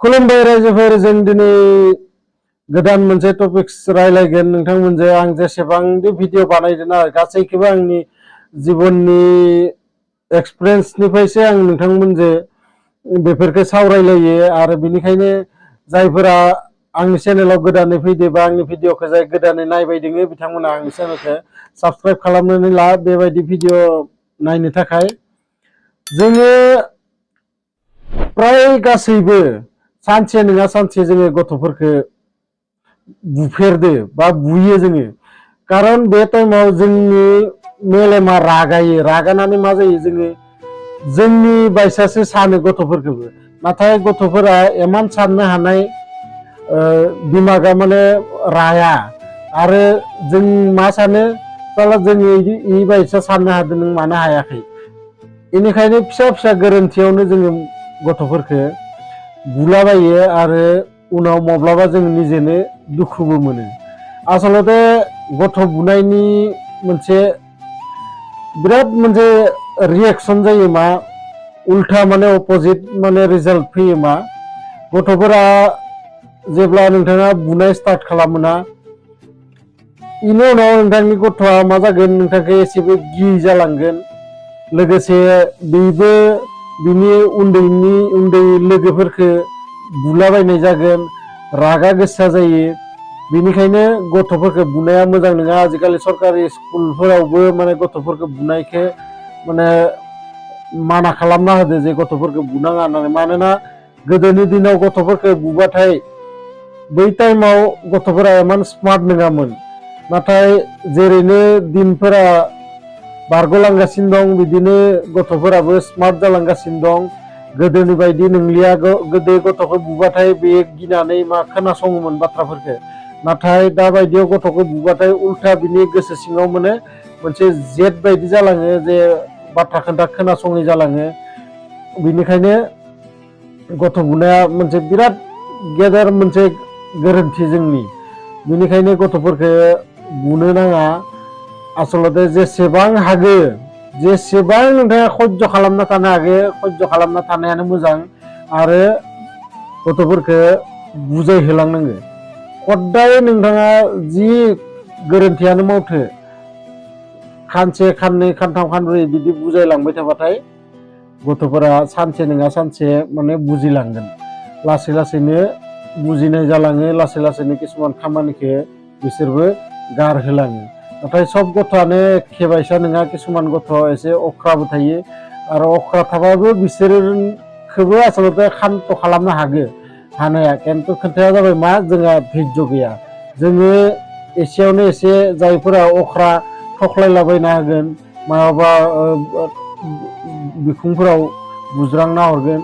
खुलुमबाय रायजोफोर, जों दिनै गोदान मोनसे टपिक्स रायलायगोन नोंथांमोनजों। आं जेसेबांदि भिडिअ बानायदों ना गासैखौबो आंनि जिबननि एक्सपिरियेन्सनिफ्रायसो आं नोंथांमोनजों बेफोरखौ सावरायलायो। आरो बेनिखायनो जायफोरा आंनि चेनेलाव गोदानै फैदो बा आंनि भिडिअखौ जाय गोदानै नायबाय दोङो बिथांमोना आंनि चेनेलखौ साबस्क्राइब खालामनानै ला बेबायदि भिडिअ नायनो थाखाय। जोङो प्राय गासैबो सानसे नङा सानसे जोङो गथ'फोरखौ बुफेरदो बा बुयो जोङो। खारन बे टाइमाव जोंनि मेलेमा रागायो, रागानानै मा जायो, जोङो जोंनि बायसासो सानो गथ'फोरखौबो। नाथाय गथ'फोरा इमान साननो हानाय दिमागा माने राया। आरो जों मा सानो, साला जों इ बायसा साननो हादों, नों मानो हायाखै। बेनिखायनो फिसा फिसा गोरोन्थियावनो जोङो गथ'फोरखौ बुलाबायो आरो उनाव माब्लाबा जों निजेनो दुखुबो मोनो। आसलते गथ' बुनायनि मोनसे बिराद मोनसे रिएक्सन जायो, मा उल्था माने अपोजिट माने रिजाल्ट फैयो। मा गथ'फोरा जेब्ला नोंथाङा बुनाय स्टार्ट खालामोना, बेनि उनाव नोंथांनि गथ'आ मा जागोन, नोंथांखौ एसेबो गियै जालांगोन। लोगोसे बेबो बिनि उन्दै लोगोफोरखौ बुलाबायनाय जागोन, रागा गोसा जायो। बेनिखायनो गथ'फोरखौ बुनाया मोजां नङा। आजिखालि सरकारि स्कुलफोरावबो माने गथ'फोरखौ बुनायखौ माने माना खालामना होदो जे गथ'फोरखौ बुनाङा होननानै। मानोना गोदोनि दिनाव गथ'फोरखौ बुबाथाय बै टाइमाव गथ'फोरा इमान स्मार्ट नङामोन। नाथाय जेरैनो दिनफोरा बारग'लांगासिनो दं, बिदिनो गथ'फोराबो स्मार्ट जालांगासिनो दं। गोदोनि बायदि नंलिया। गोदो गथ'खौ बुबाथाय बे गिनानै मा खोनासङोमोन बाथ्राफोरखौ। नाथाय दाबायदियाव गथ'खौ बुबाथाय उल्था बिनि गोसो सिङाव माने मोनसे जेद बायदि जालाङो, जे बाथ्रा खोन्था खोनासङै जालाङो। बेनिखायनो गथ' बुनाया मोनसे बिराद गेदेर मोनसे गोरोन्थि जोंनि। बेनिखायनो गथ'फोरखौ बुनो नाङा। आसलते जेसेबां हागो, जेसेबां नोंथाङा सयज' खालामना थानो हागो, सयज' खालामना थानायानो मोजां। आरो गथ'फोरखौ बुजायहोलांनांगो। हदाय नोंथाङा जि गोरोन्थियानो मावथो, खानसे खाननै खानथाम खानब्रै बिदि बुजायलांबाय थाबाथाय गथ'फोरा सानसे नङा सानसे माने बुजिलांगोन। लासै लासैनो बुजिनाय जालाङो, लासै लासैनो किसुमान खामानिखौ बिसोरबो गारहोलाङो। नाथाय सब गथ'आनो एखे बायसा नङा। किसुमान गथ' एसे अख्राबो थायो। आरो अख्रा थाबाबो बिसोरखौबो आसलते शान्त खालामनो हागो, हानाया। खिन्थु खोथाया जाबाय मा, जोंहा धैर्य गैया। जोङो एसेयावनो एसे जायफोरा अख्रा थख्लायलाबायना होगोन, माबा बिखुंफोराव बुज्रांना हरगोन,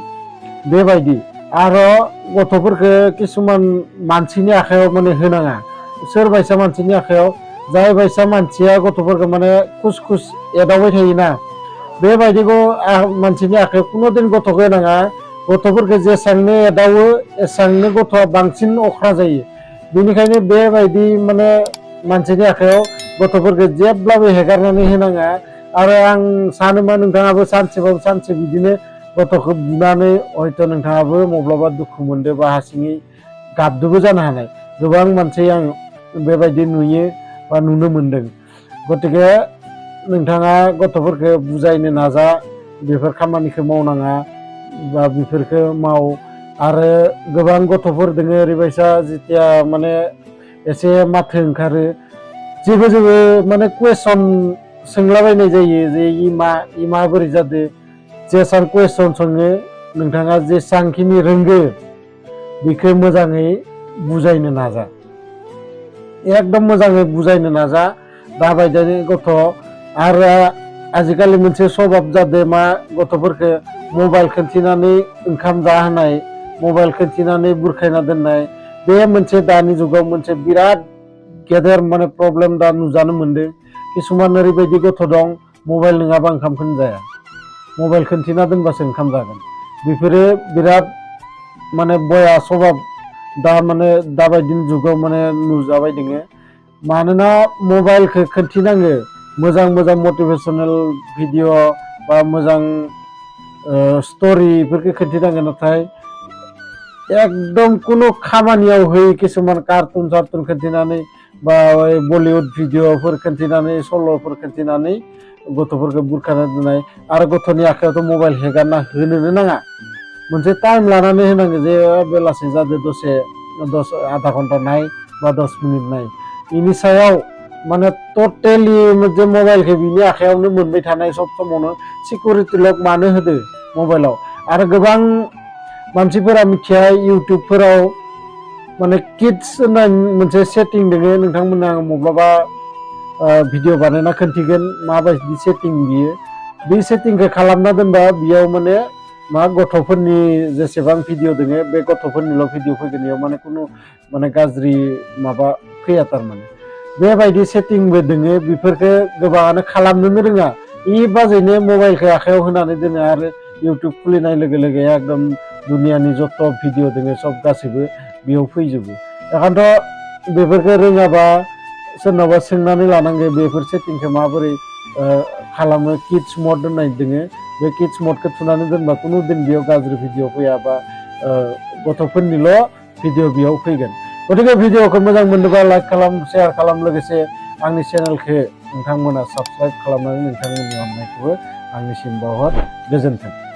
बेबायदि। आरो गथ'फोरखौ किसुमान मानसिनि आखायाव माने होनाङा। सोरबायसा मानसिनि आखायाव, जाय बायसा मानसिया गथ'फोरखौ माने खुस खुस एदावबाय थायोना, बेबायदिखौ मानसिनि आखायाव खुनुदिन गथ'खौ होनाङा। गथ'फोरखौ जेसांनो एदावो एसांनो गथ'आ बांसिन अख्रा जायो। बेनिखायनो बेबायदि माने मानसिनि आखायाव गथ'फोरखौ जेब्लाबो हेगारनानै होनाङा। आरो आं सानोमा नोंथाङाबो सानसेबाबो सानसे बिदिनो गथ'खौ बुनानै हयथ' नोंथाङाबो माब्लाबा दुखु मोनदो बा हारसिङै गाबदोबो जानो हानाय। गोबां मानसि आं बेबायदि नुयो बा नुनो मोनदों। गतिके नोंथाङा गथ'फोरखौ बुजायनो नाजा, बेफोर खामानिखौ मावनाङा बा बेफोरखौ माव। आरो गोबां गथ'फोर दोङो ओरैबायसा, जेथिया माने एसे माथो ओंखारो, जेबो माने कुइसन सोंलाबायनाय जायो, जे इ माबोरै जादो। जेसां कुइसन सोङो, नोंथाङा जेसांखिनि रोंगो बेखौ मोजाङै बुजायनो नाजा। एकदम मोजाङै बुजायनो नाजा। दाबायदिनि गथ'। आरो आजिखालि मोनसे सभाब जादों मा, गथ'फोरखौ मबाइल खोन्थिनानै ओंखाम जाहोनाय, मबाइल खोन्थिनानै बुरखायना दोननाय। बे मोनसे दानि जुगाव मोनसे बिराद गेदेर माने प्रब्लेम दा नुजानो मोनदों। किसुमान ओरैबायदि गथ' दं, मबाइल नङाबा ओंखामखौनो जाया। मबाइल खोन्थिना दोनबासो ओंखाम जागोन। बेफोरो बिराद माने बया सभाब दा माने दाबायदिनि जुगाव माने नुजाबाय दोङो। मानोना मबाइलखौ खोन्थिनाङो, मोजां मोजां मटिभेसनेल भिडिअ बा मोजां स्ट'रिफोरखौ खोन्थिनांगोन। नाथाय एकदम कुनु खामानियाव होयै किसुमान कार्टुन सार्टुन खिन्थिनानै बा बलिउड भिडिअफोर खिन्थिनानै सल'फोर खिन्थिनानै गथ'फोरखौ बुरखाना दोननाय आरो गथ'नि आखायावथ' मबाइल हेगारना होनोनो नाङा मोनसे टाइम लानानै होनांगौ जे बेलासि जादो दसे आधा घन्टा नाय बा 10 मिनिट नाय बेनि सायाव माने टटेलि जे मबाइलखौ बिनि आखायावनो मोनबाय थानाय सब समावनो सिकिउरिटि लक मानो होदो मबाइलाव आरो गोबां मानसिफोरा मिथिया इउट्युबफोराव माने किड्स होननाय मोनसे सेटिं दोङो नोंथांमोना माब्लाबा भिडिअ बानायना खिन्थिगोन माबायदि सेटिं बियो बे सेटिंखौ खालामना दोनबा बेयाव माने मा गथ'फोरनि जेसेबां भिडिअ दोङो बे गथ'फोरनिल' भिडिअ फैगोन बेयाव माने कुनु माने गाज्रि माबा फैया थारमाने बेबायदि सेटिंबो दोङो बेफोरखौ गोबाङानो खालामनोनो रोङा इ बाजैनो मबाइलखौ आखायाव होनानै दोनो आरो इउट्युब खुलिनाय लोगो लोगो एकदम दुनियानि जत' भिडिअ दोङो सब गासैबो बेयाव फैजोबो एखायनोथ' बेफोरखौ रोङाबा सोरनावबा सोंनानै लानांगौ बेफोर सेटिंखौ माबोरै खालामो किड्स मड होननाय दोङो बे किड्स मडखौ थुनानै दोनबा कुनु दिन बेयाव गाज्रि भिडिअ फैया बा गथ'फोरनिल' भिडिअ बेयाव फैगोन गतिके भिडिअखौ मोजां मोनोबा लाइक खालाम शेयार खालाम लोगोसे आंनि चेनेलखौ नोंथांमोना साबस्क्राइब खालामनानै नोंथांमोननि अननायखौबो आंनिसिम बावहर गोजोन्थों।